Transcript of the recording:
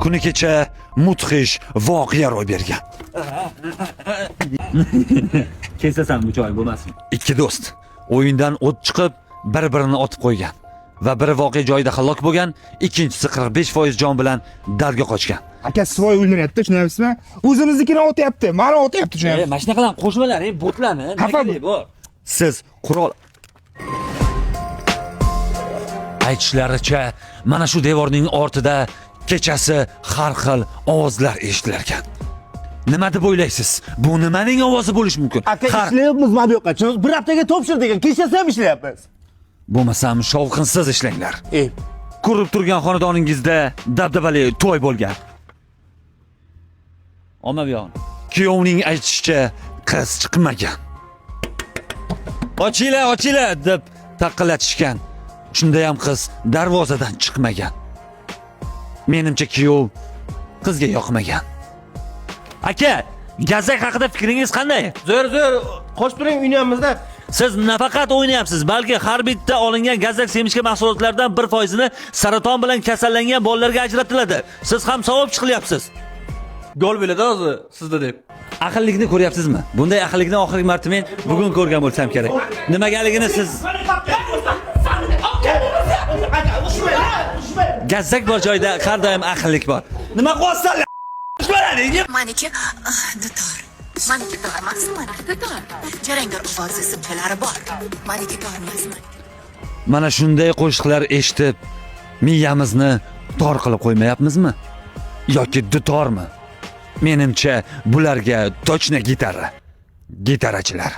Kuni kecha mudhish voqea ro'y bergan. Kesasan bu joy bo'lmasin. Ikki do'st o'yindan o't chiqib bir-birini otib qo'ygan va biri voqea joyida halok bo'lgan, ikkinchisi 45% jon bilan darga qochgan. Aka, svoy o'ynayapti, tushunyapsizmi? O'zimiznikini otyapti, mani otyapti, tushunyapsiz? Mana shunaqalar qo'shmalar, botlarni. Nima Xafa keragi bor? Siz qurol. Aytishlaricha, mana shu devorning ortida kechasi har xil ovozlar eshitilarkan. Nima deb o'ylaysiz? Bu nimaning ovozi bo'lishi mumkin? Aka, Har ishlayapmiz mana bu yoqqa. Bir haftaga topshirdik. Kechasi ham ishlayapmiz. Bo'lmasam shovqinsiz ishlanglar. E, Ko'rib turgan xonadoningizda dabdabali to'y bo'lgan. Olma bu yog'ini. Kuyovning aytishicha, qiz chiqmagan. "Ochinglar, ochinglar" deb taqillatishgan. Shunda ham qiz darvozadan chiqmagan. Menimcha, kuyov qizga yoqmagan. Aka, gazak haqida fikringiz qanday? Zo'r, zo'r, qo'shib turing, o'ynayapmizda. Siz nafaqat o'ynayapsiz, balki har bitta olingan gazak semishka mahsulotlaridan 1%ini saraton bilan kasallangan bolalarga ajratiladi. Siz ham savob chiqyapsiz. Gol bo'ladi hozir sizda deb. Ahillikni ko'ryapsizmi? Bunday ahillikni oxirgi marta men bugun ko'rgan bo'lsam kerak. Nimagaligini siz. Gazak bor joyda har doim ahillik bor. Nima qilyapsan? Maniki dutor. Maniki tor emas, maniki dutor. Jarangdor ovozi simchalari bor. Maniki tor emas, maniki. Mana shunday qo'shiqlar eshitib, miyamizni tor qilib qo'ymayapmizmi? Yoki dutormi? Menimcha, bularga точно gitara. Gitarachilar.